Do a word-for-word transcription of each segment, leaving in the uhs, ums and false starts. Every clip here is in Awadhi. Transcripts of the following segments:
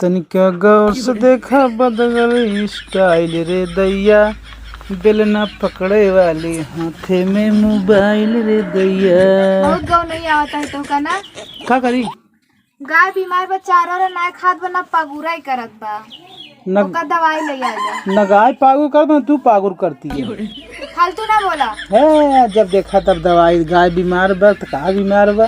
तनिका गौर से देखा बदल style रे दैया, बेलना पकड़े वाली हाथे में mobile रे दैया। बहुत गौ नहीं आवत है तो का ना? का करी? गाय बीमार बा, चारा रे नाय खात बा, ना पागुरा ही करत बा। न ओकर दवाई ले आ जा। न गाय पागुर करत बा, तू पागुर करती है। फालतू ना बोला। है, जब देखा तब दवाई, गाय बीमार बा, त का बीमार बा?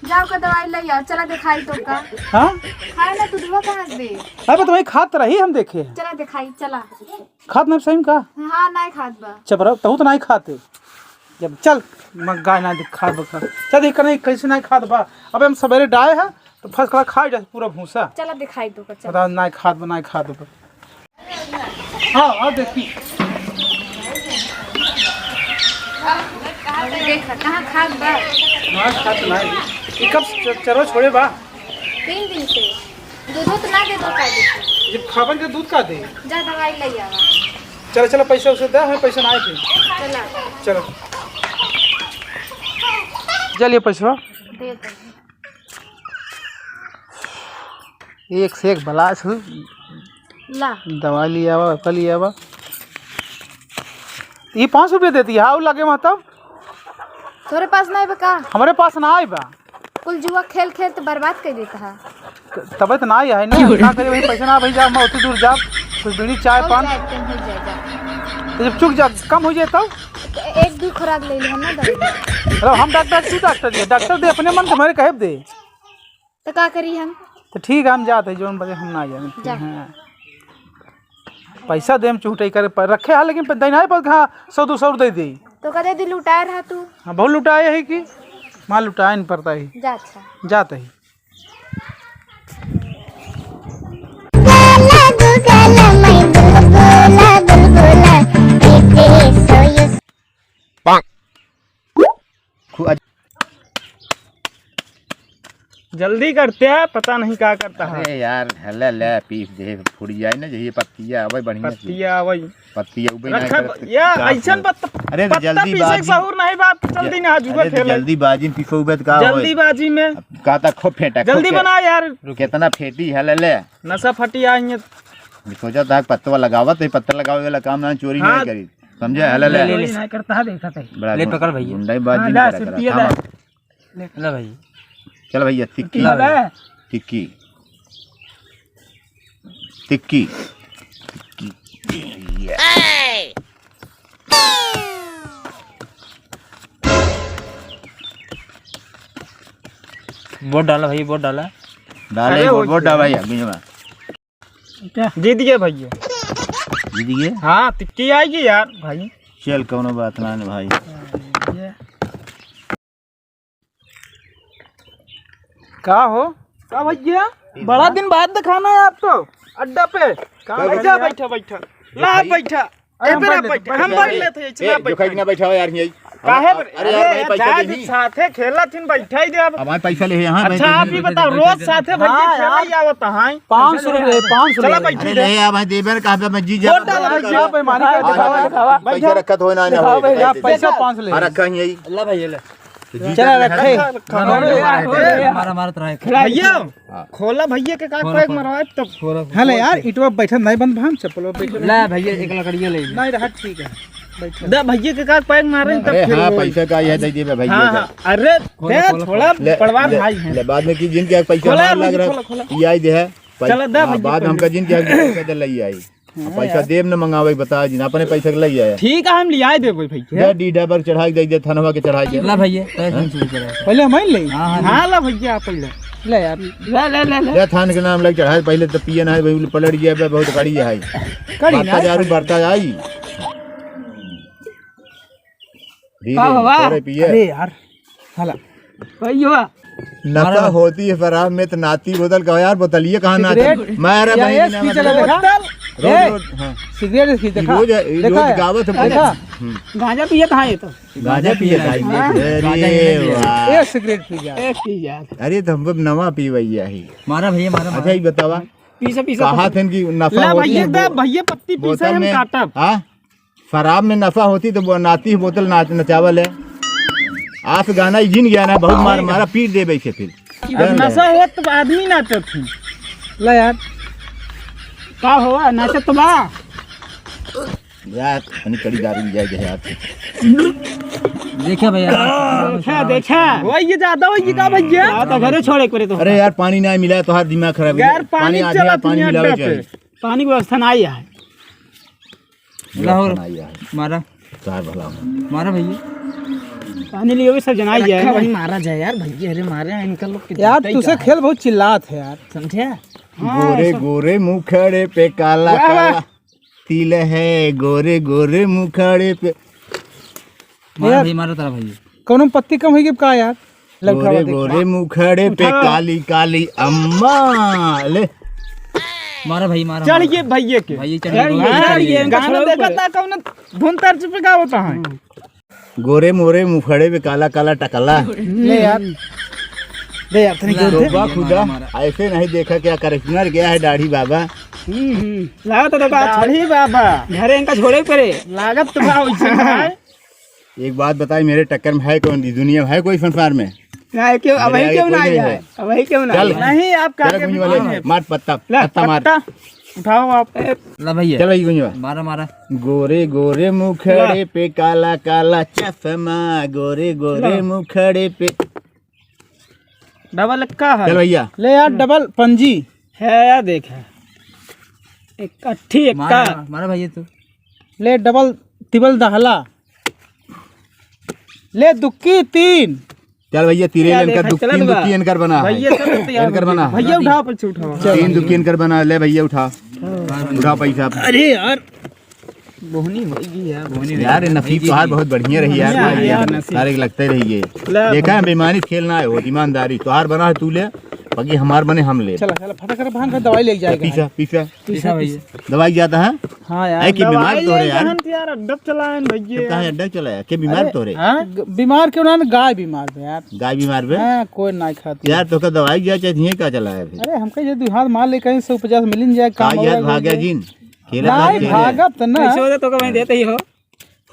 जाओ का दवाई ले आओ, चला दिखाई तो का। हाँ? खाए ना, तू दुआ कहाँ से दे? अबे तो वही खात रही, हम देखे। चला दिखाई, चला। खात ना सही में का? हाँ, नाय खात बा। चुप रहो, तहू तो नाय खाते। जब चल, मैं गाय ना दिखा बखा। चल, देख नहीं, कैसे नाय खात बा। अबे हम सवेरे डाए है, तो first class खा जाए पूरा भूसा। चला दिखाई तो का, चल। बता, नाय खात बा, नाय खात बा। हाँ, हाँ, देखी। देख, कहाँ खात बा? ना, खात ना है। ई कब च-, चरवा छोड़े बा? तीन दिन से। दूध तो ना दे दो कायदे से। जब खाबन के दूध का दे? जा दवाई ले आवा। चलो, चलो, पैसा उसे दे, हमें पैसा ना आए थे। चला। चलो। चलिए पैसा। दे दो। एक से एक बलास हूँ। ला। दवाई ले आवा, ओका ले आवा। ये पाँच सौ रुपया देती है, आओ लगे वहाँ तब। तोरे पास ना आइबा का? हमारे पास ना आइबा। कुल जुआ खेल खेल तो बर्बाद कर देता है। तबे तो ना आई है ना, का करे, वही पैसा ना भाई, जा मैं उतनी दूर जा, कुछ बीड़ी चाय हो पान। जाए, एकदम हो जाए, जा। तो जब चुक जा, कम हो जाए तब? तो एक दो खुराक ले ले हम ना दवाई। अरे हम डॉक्टर, तू डॉक्टर दे, डॉक्टर दे अपने मन के, हमारे कहे दे। तो का करी हम? तो ठीक है, हम जात है, जोन बजे हम ना जाए। जा। हाँ। पैसा देम चुहटई करे पर रखे है, लेकिन प-, देना है पर हाँ, सौ दो सौ दे दे। तो कदे दिल लुटाए रहा तू? हाँ, बहुत लुटाए है कि माँ लुटाए नहीं पड़ता है। जा अच्छा। जात है। खु-, अज- जल्दी करते हैं, पता नहीं का करता है। अरे यार, हले ले पीस दे, फुड़ जाए ना, जहिए पत्तिया आवे बढ़िया से। पत्तिया आवे। पत्तिया उबे नहीं रखा करत, ब-, या का ऐसन हो? पत्त-, अरे तो पत्ता जल्दी पीसे के बाजी। सहूर नहीं बाप, जल्दी ना जुआ अरे तो खेले। जल्दीबाजी में पीसो उबे तो का होई? जल्दीबाजी में। अब का ता खूब फेंटा, जल्दी खूब बना यार। कितना फेंटी हले ले। नशा फटी आई है। सोचा था पत्तवा लगावत है, पत्ता लगावे वाला काम ना, चोरी हाँ। नहीं करी। समझे? हले ले, ले, ले, ले। नहीं करता है, देखा था। बड़ा ले, गुं-, पकड़ भैया। गुंडाई बाजी हाँ, नहीं ला, करा सिर्फ ये करा। ले। हाँ। ले भाई। चल भैया, टिक्की। टिक्की वाला है। टिक्की। टिक्की। टिक्की। ये। वोट डाला भाई, वोट डाला। डाले, अरे वोट, वो वोट डाला भैया, बीच में। क्या? जीत गए भैया। जीत गए? हाँ, टिक्की आएगी यार भाई। चल, कौनो बात ना ने भाई। ये। का हो? का भैया? बड़ा दिन बाद दिखाना है आपको अड्डा पे। का बैठा, भैया? बैठा, बैठा। ला, बैठा। अरे, ए, हम बेरा बैठ लेते, बैठा। हम बैठ ए, लेते, ए, इतना जो बैठा। कहीं ना बैठा हो यार, यही। काहे अब, रे? अरे यार, अरे, भाई, पैसा जाए देही। साथे खेला थिन, बैठा ही दे अब। अब हमारे पैसा ले हैं, हाँ, अच्छा, आप ही बताओ, रोज साथे भैया हाँ, खेला यार। ही आवत हैं। पाँच सौ रुपये, पाँच सौ चला रुपये। बैठ अरे, ले। ले यार, भाई, देबे ना, कहाँ पे मैं जी जा वोट डाला रहा भैया। हूँ। बेईमानी कर हाँ, दिखावा, यार, दिखावा। पैसा भैया। रखत हो ना, ना पैसा, हो, पैसा, पैसा। पैसा पाँच सौ ले। हाँ, रखा ही है। ला भैया, ले। तो जी चला, जा रखे। रखा, रखा। हाँ, हाँ, हाँ, हाँ। मारा, मारत रहे। भैया, हाँ। खोला भैया के का खोला, पैक खोला। मरवाए तब। खोला, हाँ, ले खोला। यार, ईंटवा बैठल नहीं बंद भान, चप्पलवा बैठल ले भैया, एक लकड़िया ले ले। नहीं रहा, ठीक है, बैठल। दे भैया के का पैक मारे तब अरे फिर हाँ, वही। पैसा का यह दे देबे भैया हाँ, का। हाँ, अरे, खोला, दे, खोला, थोड़ा खोला। ले, बड़वार ले, भाई हैं। ले, बाद में की जिनके पैसा खोला, हमार लग रहा, खोला, खोला। ये आई दे है। पै-, चला, दे हाँ, भैया, बाद में हमका पहले। जिनके पैसा दे ले आई। हाँ, पैसा यार। देब न मंगावे, बता जी, अपने पैसा के ले आया। ठीक है, हम लियाए देबे भैया। दे, डी ड्राइवर चढ़ाई दे, दे, थनवा के चढ़ाई दे। ला भैया, पैसा हाँ? नहीं चुकाए। पहले हम ले। हाँ, हाँ, हाँ, ला भैया, आप ले। ले यार। ले, ले, ले, ले। दे, थान के नाम लग चढ़ाई, पहले तो पिए ना है, वही पलट गया, बे, बहुत कड़ी है। कड़ी ना बरता है। जारू, बरता आई। धीरे, का बाबा? थोड़े पिए। अरे यार, साला। भाई हुआ। नशा मारा। होती है शराब में तो नाती बोतल का यार, बोतलिए कहाँ ना सिगरेट? मैं अरे या भाई ये ना स्पीच मतलब लगा। बोतल। रोज, ए, रोज, हाँ। सिगरेट की देखा? रोज, रोज देखा है? गावत है पूरा। देखा? हम्म। गांजा पिए कहाँ ये तो? गांजा पिए गांजा था। पिए। अरे गांजा पिए। वाह। ए, सिगरेट पी जा। ए, पी जा। अरे तो हम नवा पीवैया ही। मारा भैया, मारा, अच्छा, मारा। ये बतावा। पीछे, पीछे कहा पकड़। थे कि नशा ला होती भैया, है दे बो-, भैया, पत्ती पीछे बोतल हम में। काटब। हाँ? शराब में नशा होती तो वो नाती बोतल नाच, नचावल है। आस गाना ही जिन गया ना, बहुत मार मारा, पीट दे बैठे फिर। अब नशा हो तो आदमी नाचत ही। ला यार। का हुआ? नाचत तो बा। यार, तनी कड़ी दारू लिया जाए यार। देखा भैया। देखा, देखा। वही ये ज्यादा होई का भैया? हाँ, तो घरे छोड़े के पड़े तो। अरे यार, पानी ना मिला, तोहार दिमाग खराब हो गया। यार, पानी पानी आधे चलत पानी नहीं मिलावे अड्डा पे। चाहिए। पानी की व्यवस्था ना आई है। लाहौर। व्यवस्था ना आई है। मारा। कार भला हो। मारा भैया। पानी लिए भी सब जनाई जाए रखा ना। भाई, मारा जाए यार भैया, अरे मारे हैं इनका लोग के यार, जीता ही तुसे का है? खेल बहुत चिल्लात है यार। समझे? हाँ, गोरे सब गोरे मुखड़े पे काला वाह, वाह। काला तिल है, गोरे गोरे मुखड़े पे। मारा यार, भाई, मारा तारा भाई। कौनो पत्ती कम होई कि का यार? ले उठावा, गोरे देख। गोरे मुखड़े पे उठावा। काली काली अम्मा। ले। मारा भाई, मारा, चढ़ मारा। गए भैया के। भाई, चढ़ चढ़ गए। गए, चढ़ गए। गाना देखा था कौन धुन तर्ज पे गावत है? गोरे मोरे मुखड़े पे काला काला टकला। ले यार। दे यार, तनी तो जोर दे। बा खुदा, मारा, मारा। ऐसे नहीं देखा क्या करिश्मा गया है दाढ़ी बाबा। हम्म, हम्म। लागत तो का दाढ़ी बाबा। घरे इनका छोड़े पड़े। लागत तो बा वैसे है। एक बात बताई, मेरे टक्कर में है कौन? इस दुनिया में है कोई संसार में? नहीं, क्यों? अब मेरे वही आगे क्यों कोई ना नहीं आया है। है? अब वही क्यों ना चल। आया है? नहीं, आप चल, काके कुंजी भी वाले, नहीं है। मार पत्ता, ले, पत्ता मार। पत्ता उठाओ आप। ला भैया। चल भाई, कुंजी वाला। मारा, मारा। गोरे गोरे मुखड़े ला। पे काला काला चश्मा, गोरे गोरे ला। मुखड़े पे। डबल एक्का है। चल भैया। ले यार, डबल पंजी। है यार, देख है। एक अट्ठी एक्का। मारा, मारा भैया तू। ले डबल, तिबल दहला। ले दुक्की तीन। चल भैया, तीरे क्या इनकर देखा, दुक्की, चलत तीन बा। दुक्की इनकर बना है। भैया, चलत यार, इनकर बना। भैया, उठाओ, पैसे उठाओ। तीन दुक्की इनकर बना, ले भैया, उठा। हाँ। उठा पैसा। अरे यार। बोहनी होई गई यार, बोहनी होई यार, ये गई। नसीब तोहार बहुत बढ़िया रही यार, बढ़िया भाई, है यार, यार, नसीब। सारे के लगते रहिए। ले देखा है, बेईमानी खेल ना हो, ईमानदारी तोहार बना है, तू ले, बाकी हमार बने, हम ले। चला, चला, फटाफट भांग के दवाई ले जाएगा। पीसा, पीसा। पीसा भैया। दवाई ज्यादा है? हाँ यार। ऐ, के बीमार दवाई तो ले रहे यार। जहन तो यार, अड्डा चलाएन भैया। तो कहाँ अड्डा चलाया? के बीमार अरे, तो रहे? हाँ? ग-, बीमार क्यों ना, गाय बीमार बे यार। गाय बीमार बे? हाँ, कोई ना खाती। यार, तो का दवाई ज्यादा चाहिए, का चलाया फिर? अरे, हमका ये दो हाथ मार ले, कहीं से उपजा से मिलिन जाए, का काम यार हो भाग्या जाए। जिन? खेला नहीं, था, खेला। भागत ना। पैसा तो का मैं देते ही हो।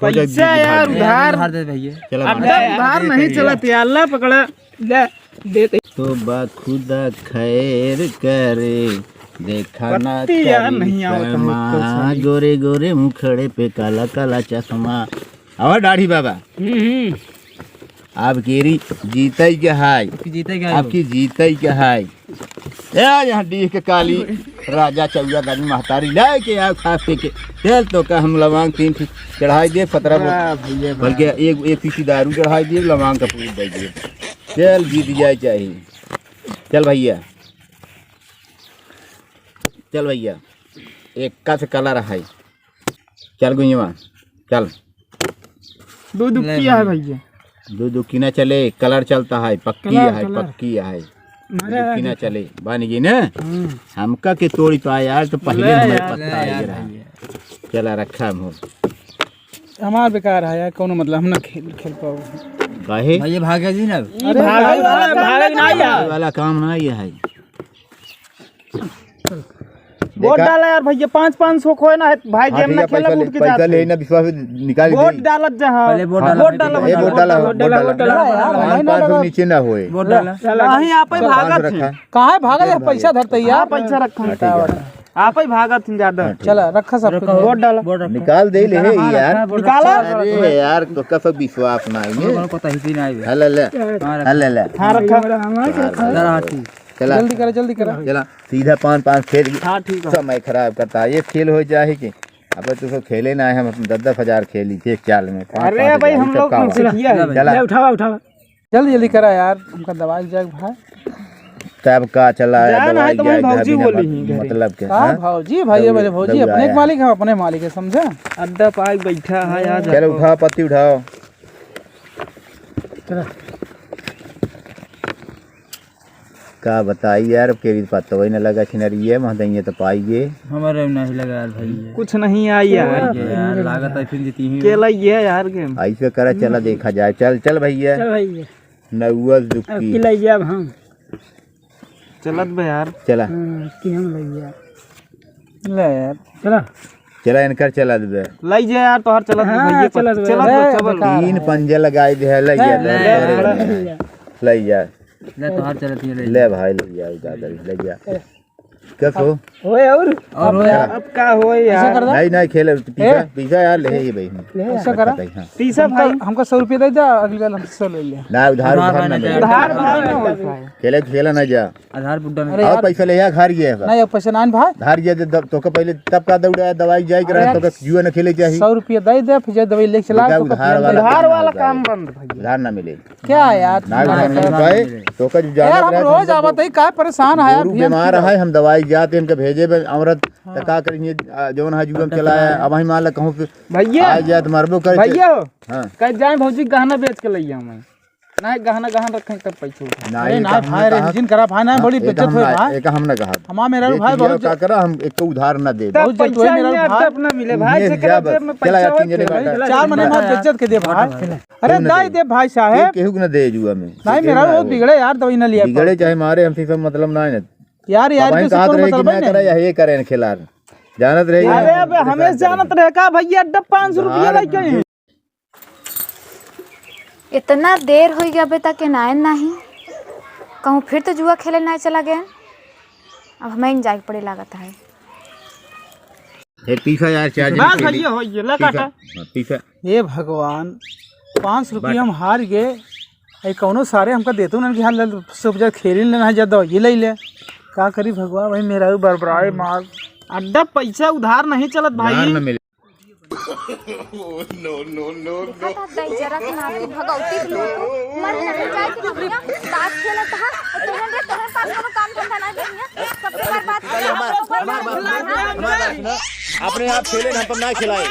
हो जाए पैसा दीदी यार, भाग। उधार। उधार दे भैया। चला अब भाग। तक उधार नहीं चलत यार, ला पकड़ा, ले, देते। तो बा खुदा खैर करे, देखा ना पत्ती यार करी नहीं आवत है, समा, ऊपर से। गोरे गोरे मुखड़े पे काला काला चश्मा। और दाढ़ी बाबा। हम्म, हम्म। आप केरी जीतै के हाय। आपकी जीतै के हाय। आपकी जीतै के हाय। ए, यहाँ डीह के काली राजा चौदह दानी महतारी लेके आओ खा पी के। तेल तो का हम लवांग तीन पीस चढ़ाई दे, पतरा बो-, वाह भैया, वाह। बल्कि एक, एक पीसी दारू चढ़ाई दे, लवांग का पूरी दे दे। तेल जीत जाए चाहिए। चल भैया, चल भैया, एक का से कलर है। चल गुंजवा, चल। दो दुक्की है भैया। दो दुक्की ना चले, कलर चलता है, पक्की कलर, है, कलर। पक्की है। मारे दुक्की ना चले, बन गई ना? हम्म। हमका के तोड़ी तो आया यार, तो पहले ले हमारे यार, पत्ता ले आ यार रहा। भैया। चला रखा हम हो। हमार बेकार है यार, कौनो मतलब हम ना खेल, खेल पाओ। काहे? भैया भागे जी ना। अरे भागे वाला, भागे ना यार। वाला काम ना ये है। वोट देखा? डाला यार भैया, पाँच, पाँच सौ खोए ना है भाई, हाँ, गेम ठीक ना है, खेला पैसा ले, कूद के पैसा जाते। ले ना, विश्वास निकाल दे। वोट डालत जा, हाँ। पहले वोट हाँ, डाला, वोट डाला, ए, वोट डाला, वोट डाला, वोट डाला। पाँच, पाँच सौ नीचे ना होए। वोट डाला। चला। नहीं, आप ही चल, भागत पाँच सौ हैं। रखा। कहाँ है भागत है? पैसा धरते यार। हाँ, पैसा रखा है। हाँ, ठीक है। आप ही भागत हैं ज्यादा। हाँ, ठीक है। चला, रखा सब कुछ। वोट डाला। वोट रखा। निकाल दे ले हाँ, हाँ, यार। रखा है, वोट निकाला। रखा है। अरे यार, तो का सब विश्वास ना है। वोट पता ही नहीं है। हाँ, ले, ले। हाँ, रखा। हाँ, ले, ले। हाँ, रखा। हाँ, रखा। जरा हाँ, ठीक। चला। जल्दी करा, जल्दी करा। चला, सीधा पाँच पाँच खेल। हाँ, ठीक है। समय खराब करता है। ये खेल हो जाए कि अब तो सब खेले ना है, हम अपन दस दस हजार खेली थे एक चाल में। पाँच अरे पाँच भाई, हजार, हम ये सब लोग का कौन हुआ? सीखिया है? चला। ले, उठावा, उठावा। जल्दी, जल्दी करा यार, हमका दवाई जाए भाई। तब का चला है, जाए ना दवाई है तो जाए, वहीं भौजी बिना बोली मत-, ही घरे। मतलब के, का हाँ? भौजी, भाई, दौड़ा, मेरे भौजी, दौड़ा अपने आया। मालिक है, अपने मालिक है, समझा? अड्डा पाई बैठा है, आ चलो, जाओ। उठाओ, पत्ती उठाओ। चला। का बताई यार, अब केरी पत्तवई न लगा छिनरिये, महदइये तो पाइये। हमारे नहीं लगा यार भाई। कुछ नहीं आई यार। यार, यार, लागत है फिर जीती ही। केला ये है यार गेम। ऐसे करा, चला देखा जाए। चल, चल भैया। चल भैया। नौवा अब दुक्की। की लइया अब हम। चलत बे यार। चला। हाँ, की हम लइया। ले यार। चला। चला, इनकर चला देबे। लई जा यार, तोहर चलत हाँ, भैया पर। चलत बे। चलत बे, ले, चलत। बेकार तीन है। पंजे लगाई दे है, लई जा, ले, ले, ले, ले, ले। ले जा। ले तोहार चलत ही, ले ले जा। भाई, ले जा, उठा दे, ले जा। ले। क्या कहो? होए और? और होए। अब का होए यार? ऐसा कर दो। नहीं, नहीं, खेले, पीसा, ए? पीसा यार, ले ही भाई। ले। ऐसा करा। हाँ। पीसा हमका, भाई। हमका सौ रुपया दे दे, अगली बार हमसे सौ ले ले। ना, उधार, उधार उधार ना ना मिले। उधार भाई ना होता है। खेले, खेले ना जा। आधार बुड्ढा में। अरे और यार। पैसा ले आ, घर गया है। नहीं, अब पैसा ना आन भाई। घर गया, जब तोके पहले तब का दौड़ा, दवाई जाए के अरे रहा, यार। तोके जुआ न खेले चाहिए। सौ रुपया दे दे, फिर जा दवाई लेके चला, बेटा, तोके उधार फिर वाला दे। उधार काम वाला बंद काम है। बंद भाई। उधार ना मिले। क्या यार? ना, ना, ना, ना, भाई, तो का जो जाना यार, हम रहे, रोज हम तो आवत है, का परेशान है यार, गोरू भैया, बीमार है, हम दवाई जाते, इनके भेजे बे, औरत, हाँ। तो का करेंगे, आ, जौन है जुगम डॉक्टर चलाया, चलाया। अब वहीं मान ला कहूँ कि भैया, आ जाए तो मरबो करे, भैया हो, हाँ। कह जाए भौजी गहना बेच के लइया मैं, ना गहना, गहना रखें तब पैसा उठा। ना, अरे ये ना तो हमने भाई, कहा, रेंजिन करा भाई, ना, हाँ, बड़ी ये तो बेइज्जत हम होए ना, भाई। ये तो हम ना कहा। हमार मेहरारू भाई बहुत इज्जत, का करा, हम एक उधार ना दे। तब बहुत इज्जत पैसा होए मेहरारू भाई। अड्डा अपना मिले, भाई, ये जेकरा जा बस, जेब में चला पैसा यार, तीन जने होत है। बाटा। चार महीने में हाँ। बेइज्जत के दे भाई। अरे केहू ना दाई दे। दे भाई साहेब। के-, केहू के ना दे जुआ में। नहीं, केहू मेरा ना वो दे। बिगड़े यार, दवाई ना लिया बिगड़े पाए। चाहे मारे, हमसे सब मतलब ना है। यार, यार, अब हम इनसे कहत कोनो रहे कि मतलब ना नहीं। करे, या ये करे खेलार। जानत रहे अरे, यार। अब हमें जानत रहे का भैया, अड्डा पाँच सौ रुपया उधार लेके आई। इतना देर होइ गया बे तक के नायन नाही। कहूँ फिर तो जुआ खेले ना चला गया। अब हमें जाए के पड़े लागत है। हे पीसा यार, चार जने बस खेली। भैया, हो ये, ला पीसा, काटा। हाँ, पीसा। हे भगवान, पाँच रुपया बट- हम हार गए। ए, कौनो सारे हमका देतो ना कि हाँ, ले, ले, सब जा खेली लेना है, जा दवाई ले ले। का करी भगवान, भाई मेरा भी बरबराए मार। अड्डा पैसा उधार नहीं चलत भाई। उधार न मिले। देखा था, दहिजरा के नाती भगौती के लोग को। मर नहीं जाए कि भैया, ताश खेलत है, और तोहन रे, तोहन पास कोनो काम धंधा नहीं भैया, सबके बर्बाद कर दिया। अपने आप खेले ना, हम ना खिलाए,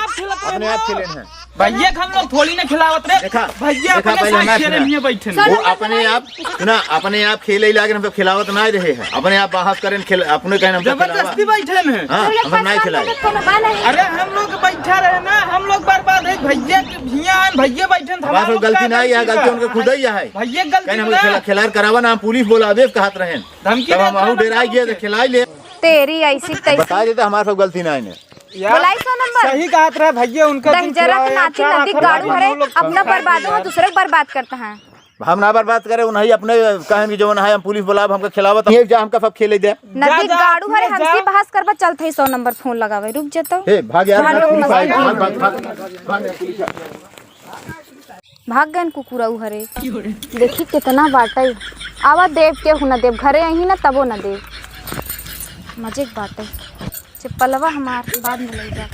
अपने आप खेले ना। भैया के हम लोग थोड़ी ना खिलावत रे। देखा, भैया देखा, अपने पहले साथ हमारे खेले सुना। लिए बैठे हैं। वो अपने आप, सुना, अपने आप खेले लागे, हम तो खिलावत ना रहे हैं, अपने आप बहस करें, खेल, अपने कहने हम तो खिलावा। जबरदस्ती बैठे हैं। हाँ, हम ना खिलाए। अरे हम लोग बैठा रहे ना, हम लोग बर्बाद है, भैया के भैया आन, भैया बैठे हैं, हमारा हमारे गलती ना है, गलती उनके खुद ही है। भैया गलती कहने हम ना। खिला-, खिलार करावा ना, हम पुलिस बोलावे कहत रहे। धमकी तब हम देत रहू रहे डेरा ना गए, तो खिलाई ले। तेरी ऐसी तैसी। बता देते, हमारे सब गलती ना है। यार, बोलाई सौ नंबर। सही कहत रहे भैया, उनका दहिजरा के नाती नदी गाड़ू हरे, अपना बर्बाद हो, दूसरे को बर्बाद करता है। हम ना बर्बाद करे, उन्हीं अपने कहन कि जवन है, हम पुलिस बुलाब, हमका खिलावत, ये जा, हमका सब खेले दे। नदी जा, गाड़ू हरे, जा। हमसे बहस करबा, चलत है सौ नंबर फोन लगावे, रुक जतो। हे, भाग यार, भाग, भाग, भाग, भाग, भाग। भाग गएन कुकुरऊ हरे। देखी कितना बाटइ। आवा देब केहू न देब, घरे अइहीं न तबो न देब। मजे के बाटइ। चप्पलवा हमार बाद में लइ जा।